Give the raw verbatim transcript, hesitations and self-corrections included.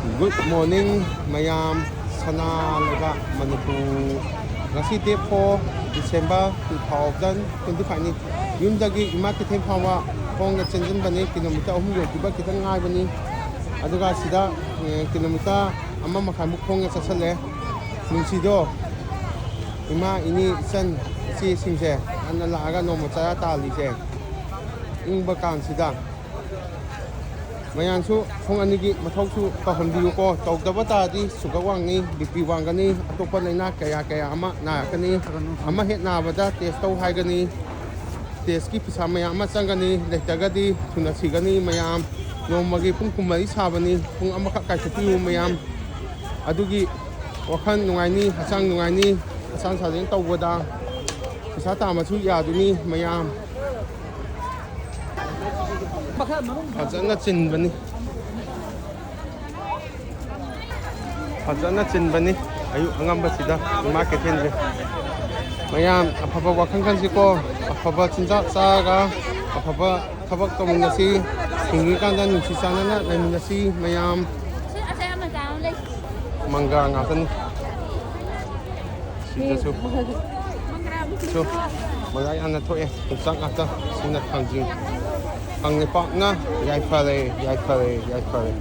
Good morning ꯃꯌꯥꯝ, ꯁꯅꯥ ꯂꯩꯕꯥꯛ ꯃꯅꯤꯄꯨꯔ꯫ ꯉꯁꯤ date four December two thousand twenty five ꯅꯤ꯫ ꯌꯨꯝꯗꯒꯤ ꯏꯃꯥ ꯀꯩꯊꯦꯜ ꯐꯥꯎꯕ ꯈꯣꯡꯅ ꯆꯦꯟꯁꯤꯟꯕꯅꯤ꯫ Kilometer ꯑꯍꯨꯝ ꯌꯧꯈꯤꯕ ꯈꯤꯇꯪ ꯉꯥꯏꯕꯅꯤ꯫ ꯑꯗꯨꯒ ꯁꯤꯗ, ꯑꯦ, kilometer ꯑꯃ ꯃꯈꯥꯏꯃꯨꯛ ꯈꯣꯡꯅ ꯆꯠꯁꯜꯂꯦ꯫ ꯅꯨꯡꯁꯤꯗꯣ, ꯏꯃꯥ, ꯏꯅꯦ, ꯏꯆꯟ, ꯏꯆꯦꯁꯤꯡꯁꯦ ꯉꯟꯅ ꯂꯥꯛꯑꯒ ꯅꯣꯡꯃ ꯆꯔꯥ ꯇꯥꯜꯂꯤꯁꯦ ꯏꯪꯕ ꯀꯥꯟꯁꯤꯗ꯫ ꯃꯌꯥꯝꯁꯨ ꯄꯨꯡ ꯑꯅꯤꯒꯤ ꯃꯊꯧꯁꯨ ꯇꯧꯍꯟꯕꯤꯌꯨꯀꯣ꯫ ꯇꯧꯗꯕ ꯇꯥꯔꯗꯤ sugar ꯋꯥꯡꯅꯤ, BP ꯋꯥꯡꯒꯅꯤ, ꯑꯇꯣꯞꯄ ꯂꯥꯏꯅꯥ ꯀꯌꯥ ꯀꯌꯥ ꯑꯃ ꯅꯥꯔꯛꯀꯅꯤ꯫ ꯑꯃ ꯍꯦꯛ ꯅꯥꯕꯗ test ꯇꯧ ꯍꯥꯏꯒꯅꯤ꯫ Testꯀꯤ ꯄꯩꯁꯥ ꯃꯌꯥꯝ ꯑꯃ ꯆꯪꯒꯅꯤ, ꯂꯩꯇ꯭ꯔꯒꯗꯤ ꯊꯨꯅ ꯁꯤꯒꯅꯤ ꯃꯌꯥꯝ꯫ ꯅꯣꯡꯃꯒꯤ ꯄꯨꯡ ꯀꯨꯟꯃꯔꯤ ꯁꯥꯕꯅꯤ, ꯄꯨꯡ ꯑꯃꯈꯛ ꯀꯥꯏꯊꯣꯛꯄꯤꯌꯨ ꯃꯌꯥꯝ꯫ ꯑꯗꯨꯒꯤ ꯋꯥꯈꯜ ꯅꯨꯡꯉꯥꯏꯅꯤ, ꯍꯛꯆꯥꯡ ꯅꯨꯡꯉꯥꯏꯅꯤ, ꯍꯛꯆꯥꯡ ꯁꯥꯖꯦꯜ ꯇꯧꯕꯗ ꯄꯩꯁꯥ ꯇꯥꯟꯕꯁꯨ ꯌꯥꯗꯣꯏꯅꯤ ꯃꯌꯥꯝ꯫ ꯐꯖꯅ ꯆꯤꯟꯕꯅꯤ꯫ ꯐꯖꯅ ꯆꯤꯟꯕꯅꯤ ꯑꯌꯨꯛ ꯑꯉꯟꯕꯁꯤꯗ ꯏꯃꯥ ꯀꯩꯊꯦꯜꯁꯦ꯫ ꯃꯌꯥꯝ ꯑꯐꯕ ꯋꯥꯈꯜ ꯈꯟꯁꯤꯀꯣ꯫ ꯑꯐꯕ ꯆꯤꯟꯖꯥꯛ ꯆꯥꯔꯒ ꯑꯐꯕ ꯊꯕꯛ ꯇꯧꯃꯤꯟꯅꯁꯤ꯫ ꯍꯤꯡꯉꯤꯀꯥꯟꯗ ꯅꯨꯡꯁꯤ ꯆꯥꯟꯅꯅ ꯂꯩꯃꯤꯟꯅꯁꯤ ꯃꯌꯥꯝ꯫ ꯃꯪꯒ꯭ꯔꯥ ꯉꯥꯛꯇꯅꯤ꯫ ꯁꯤꯗꯁꯨ ꯁꯨ ꯃꯪꯒ꯭ꯔꯥ ꯌꯥꯝꯅ ꯊꯣꯛꯑꯦ꯫ ꯌꯣꯡꯆꯥꯛ ꯉꯥꯛꯇ꯫ ꯁꯤꯅ ꯊꯥꯡꯖꯤꯡ꯫ ꯀꯪꯂꯩꯄꯥꯛꯅ ꯌꯥꯏꯐꯔꯦ, ꯌꯥꯏꯐꯔꯦ, ꯌꯥꯏꯐꯔꯦ꯫